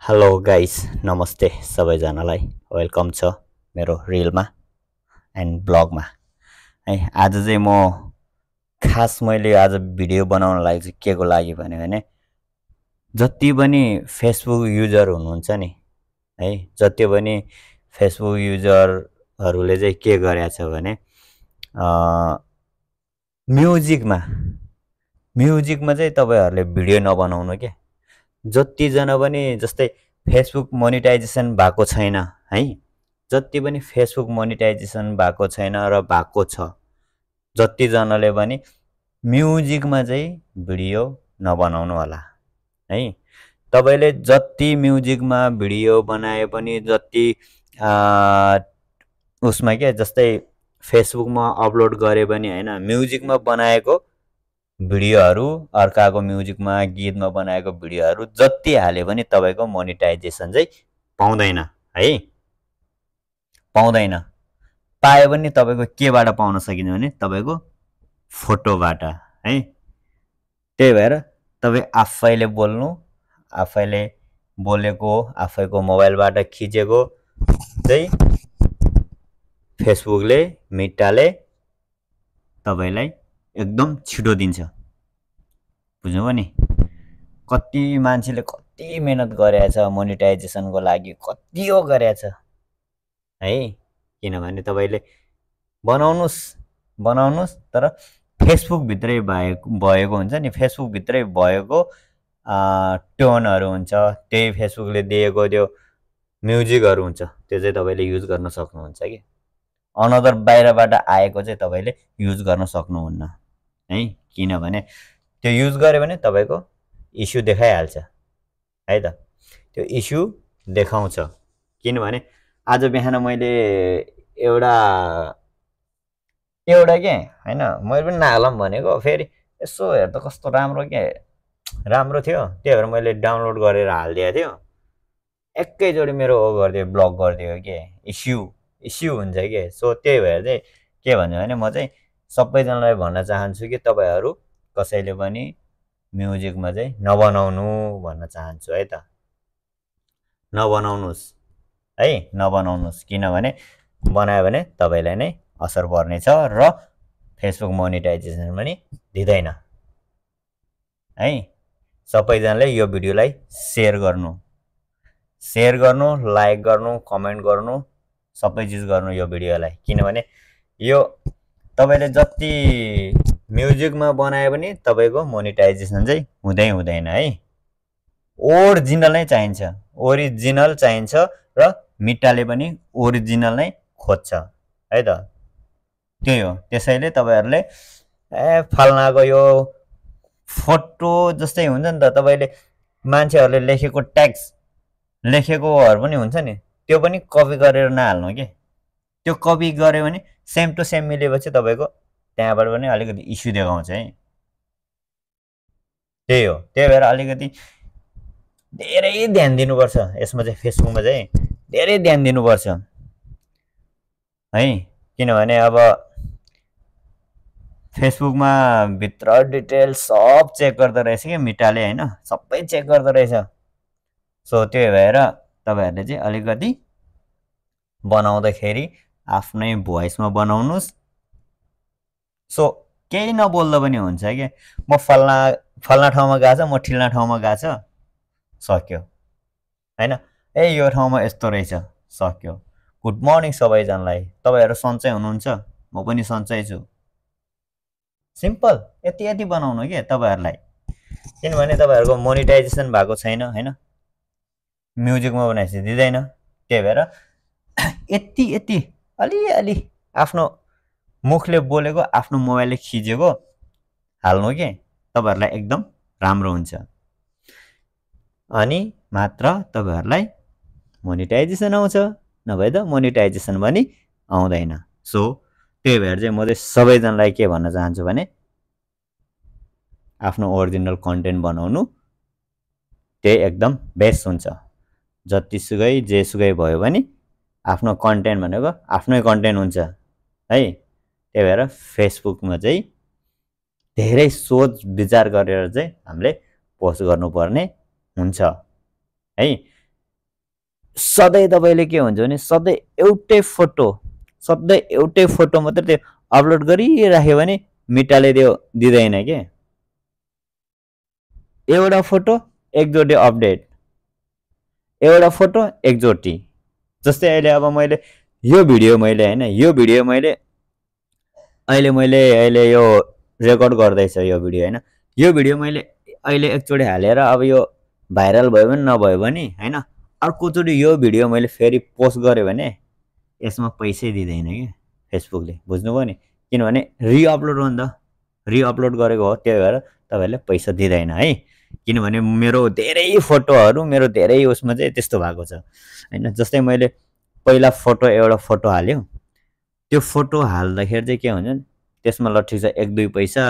Hello guys, नमस्ते सबैजनालाई। Welcome छ मेरो रिलमा एन्ड ब्लगमा है। आज चाहिँ म खास मैले आज भिडियो बनाउन लागि चाहिँ के को लागि भने जति पनि फेसबुक युजर हुनुहुन्छ नि है, जति पनि फेसबुक युजरहरूले चाहिँ के गरेछ भने म्युजिकमा चाहिँ तपाईहरुले भिडियो नबनाउनु के। जतिजना पनि जस्तै फेसबुक मोनिटाइजेसन भएको छैन है, जति पनि फेसबुक मोनिटाइजेसन भएको छैन र भएको छ, जतिजनाले पनि म्युजिकमा चाहिँ भिडियो नबनाउनु होला है। तपाईले जति म्युजिकमा भिडियो बनाए पनि जति उसमा के जस्तै फेसबुकमा अपलोड गरे पनि हैन, म्युजिकमा बनाएको भिडियोहरु अर्काको म्युजिकमा गीतमा बनाएको भिडियोहरु जति हाले पनि तपाईको मोनिटाइजेसन चाहिँ पाउँदैन है, पाउँदैन। पाए पनि तपाईको केबाट पाउन सकिन्छ भने तपाईको फोटोबाट है। त्यही भएर तपाई आफैले बोल्नु, आफैले बोलेको आफैको मोबाइलबाट खिचेको चाहिँ फेसबुकले मिटाले तपाईलाई एकदम छिटो दिन्छ। बुझ्नुभयो नि? कति मान्छेले कति मेहनत गरेछ मोनिटाइजेसनको लागि, कति हो गरेछ है। किनभने तपाईले बनाउनुस् तर फेसबुक भित्रै भएको हुन्छ नि, फेसबुक भित्रै भएको टोनहरु हुन्छ, त्यही फेसबुकले दिएको त्यो म्युजिकहरु हुन्छ, त्यो चाहिँ तपाईले युज गर्न सक्नुहुन्छ के। अनदर बाहिरबाट आएको चाहिँ तपाईले युज गर्न सक्नुहुन्न है। किनभने त्यो युज गरे भने तपाईको इस्यु देखाइहाल्छ है त। त्यो इस्यु देखाउँछ। किनभने आज बिहान मैले एउटा के हैन, मैले पनि नहालम भनेको, फेरि यसो हेर्दा कस्तो राम्रो के राम्रो थियो, त्यही भएर मैले डाउनलोड गरेर हाल्दिएको थियो। एकैचोटी मेरो ओ गर्दियो, ब्लक गरिदियो के, इस्यु हुन्छ के। सो त्यही भएर चाहिँ के भन्छु भने म चाहिँ सबैजनालाई भन्न चाहन्छु कि तपाईहरु कसैले पनि म्युजिकमा चाहिँ नबनाउनु भन्न चाहन्छु है त। नबनाउनुस् है, नबनाउनुस्। किनभने बनायो भने तपाईलाई नै असर पर्नेछ र फेसबुक मोनिटाइजेसन पनि दिदैन है। सबैजनाले यो भिडियोलाई शेयर गर्नु, लाइक गर्नु, कमेन्ट गर्नु, सबै चीज गर्नु यो भिडियोलाई। किनभने यो तपाईले जति म्युजिकमा बनाए पनि तपाईको मोनिटाइजेसन चाहिँ हुँदैन है। ओरिजिनल नै चाहिन्छ, ओरिजिनल चाहिन्छ र मिटाले पनि ओरिजिनल नै खोज्छ है त। त्यही हो। त्यसैले तपाईहरुले फल्नाको यो फोटो जस्तै हुन्छ नि त, तपाईले मान्छेहरुले लेखेको टेक्स्ट लेखेकोहरु पनि हुन्छ नि, त्यो पनि कपी गरेर नहाल्नु के। त्यो कपी गरे भने सेम टु सेम मिलेपछि तपाईको त्यहाँबाट पनि अलिकति इस्यु देखाउँछ है। त्यही हो। त्यही भएर अलिकति धेरै ध्यान दिनुपर्छ यसमा चाहिँ, फेसबुकमा चाहिँ धेरै ध्यान दिनुपर्छ है। किनभने अब फेसबुकमा भित्र डिटेल सब चेक गर्दो रहेछ के मिटाले हैन, सबै चेक गर्दो रहेछ। सो त्यही भएर तपाईहरुले चाहिँ अलिकति बनाउँदाखेरि आफ्नै भोइसमा बनाउनुस्। सो केही नबोल्दा पनि हुन्छ के, म फल्ना ठाउँमा गएको छ, म ठिल्ना ठाउँमा गएको छ, सक्यो हैन। यो ठाउँमा यस्तो रहेछ, सक्यो। गुड मर्निङ सबैजनालाई, तपाईहरु सन्चै हुनुहुन्छ, म पनि सन्चै छु। सिम्पल यति बनाउनु के तपाईहरुलाई। किनभने तपाईहरुको मोनिटाइजेसन भएको छैन हैन, म्युजिकमा बनाएपछि दिदैन। त्यही भएर यति अलि आफ्नो मुखले बोलेको, आफ्नो मोबाइलले खिचेको हाल्नु के तपाईहरुलाई एकदम राम्रो हुन्छ। अनि मात्र तपाईहरुलाई मोनिटाइजेसन आउँछ, नभए त मोनिटाइजेसन पनि आउँदैन। सो त्यही भएर चाहिँ म चाहिँ सबैजनालाई के भन्न चाहन्छु भने आफ्नो ओरिजिनल कन्टेन्ट बनाउनु त्यही एकदम बेस्ट हुन्छ। जतिसुकै जेसुकै भयो भने आफ्नो कन्टेन्ट भनेको आफ्नै कन्टेन्ट हुन्छ है। त्यही भएर फेसबुकमा चाहिँ धेरै सोच विचार गरेर चाहिँ हामीले पोस्ट गर्नुपर्ने हुन्छ है। सधैँ तपाईँले के हुन्छ भने सधैँ एउटै फोटो मात्रै त्यो अपलोड गरिराख्यो भने मिटाले त्यो दिँदैन के। एउटा फोटो एकचोटि अपडेट, एउटा फोटो एकचोटि। जस्तै अहिले अब मैले यो भिडियो मैले होइन अहिले यो रेकर्ड गर्दैछ यो भिडियो होइन, यो भिडियो मैले अहिले एकचोटि हालेर अब यो भाइरल भयो भने नभयो भने होइन, अर्कोचोटि यो भिडियो मैले फेरि पोस्ट गरेँ भने यसमा पैसै दिँदैन कि फेसबुकले, बुझ्नुभयो नि। किनभने रिअपलोड हो नि त, रिअपलोड गरेको हो, त्यही भएर तपाईँहरूले पैसा दिँदैन है। किनभने मेरो धेरै फोटोहरू मेरो धेरै उसमा चाहिँ त्यस्तो भएको छ होइन। जस्तै मैले पहिला एउटा फोटो हाल्यो, त्यो फोटो हाल्दाखेरि चाहिँ के हुन्छ नि त्यसमा ल ठिक छ 1-2 पैसा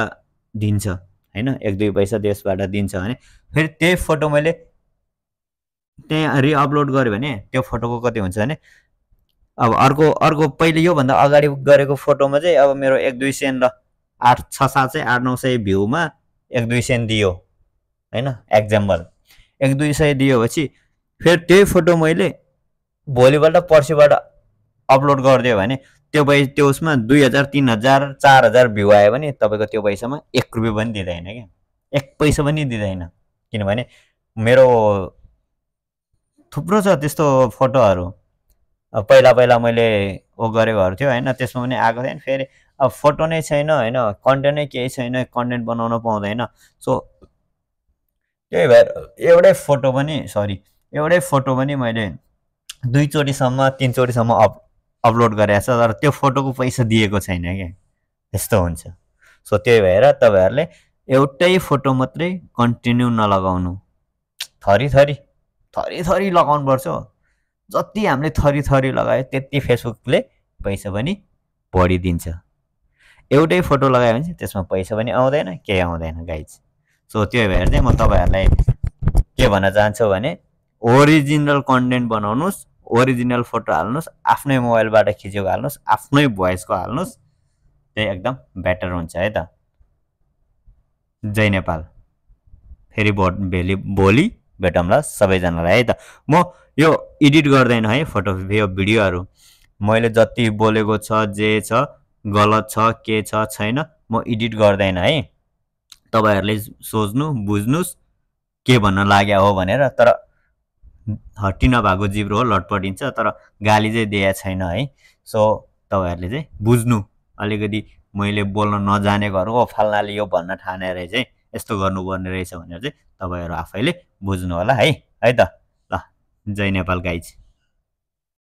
दिन्छ होइन, 1-2 पैसा त्यसबाट दिन्छ भने फेरि त्यही फोटो मैले त्यहाँ रिअपलोड गरेँ भने त्यो फोटोको कति हुन्छ भने अब अर्को पहिले योभन्दा अगाडि गरेको फोटोमा चाहिँ अब मेरो 1-2 सेन्ट ल 8-6-7 8-900 भ्यूमा 1-2 सेन्ट दियो होइन, एक्जाम्पल 1-2 सय दिएपछि फेरि त्यही फोटो मैले भोलिपल्ट पर्सिबाट अपलोड गरिदियो भने त्यो उसमा 2000 3000 4000 भ्यू आयो भने तपाईँको त्यो पैसामा 1 रुपियाँ पनि दिँदैन क्या, 1 पैसा पनि दिँदैन। किनभने मेरो थुप्रो छ त्यस्तो फोटोहरू, पहिला मैले गरेकोहरू थियो होइन, त्यसमा पनि आएको थिएन। फेरि अब फोटो नै छैन होइन, कन्टेन्ट नै केही छैन, कन्टेन्ट बनाउन पाउँदैन। सो त्यही भएर एउटै फोटो पनि मैले 2 चोटिसम्म 3 चोटिसम्म अपलोड गरेको छ, तर त्यो फोटोको पैसा दिएको छैन क्या, त्यस्तो हुन्छ। सो त्यही भएर तपाईँहरूले एउटै फोटो मात्रै कन्टिन्यू नलगाउनु, थरी लगाउनुपर्छ। जति हामीले थरी लगायो त्यति फेसबुकले पैसा पनि बढी दिन्छ। एउटै फोटो लगायो भने चाहिँ त्यसमा पैसा पनि आउँदैन, केही आउँदैन गाइज। सो त्यही भएर चाहिँ म तपाईँहरूलाई के भन्न चाहन्छु भने ओरिजिनल कन्टेन्ट बनाउनुहोस्, ओरिजिनल फोटो हाल्नुहोस्, आफ्नै मोबाइलबाट खिचेको हाल्नुहोस्, आफ्नै भोइसको हाल्नुहोस्, त्यही एकदम बेटर हुन्छ है त। जय नेपाल। फेरि भोलि भेटौँला सबैजनालाई है त। म यो एडिट गर्दैन है फोटो भिडियोहरू, मैले जति बोलेको छ जे छ गलत छ के छ छैन म एडिट गर्दैन है। तपाईँहरूले सोच्नु बुझ्नुहोस् के भन्न लाग्यो हो भनेर। तर हट्टी नभएको जिब्रो हो लटपटिन्छ, तर गाली चाहिँ दिएको छैन है। सो तपाईँहरूले चाहिँ बुझ्नु, अलिकति मैले बोल्न नजानेकोहरू फाल्नाले यो भन्न ठानेर चाहिँ यस्तो गर्नुपर्ने रहेछ भनेर चाहिँ तपाईँहरू आफैले बुझ्नु होला है त। ल जय नेपाल गाइज।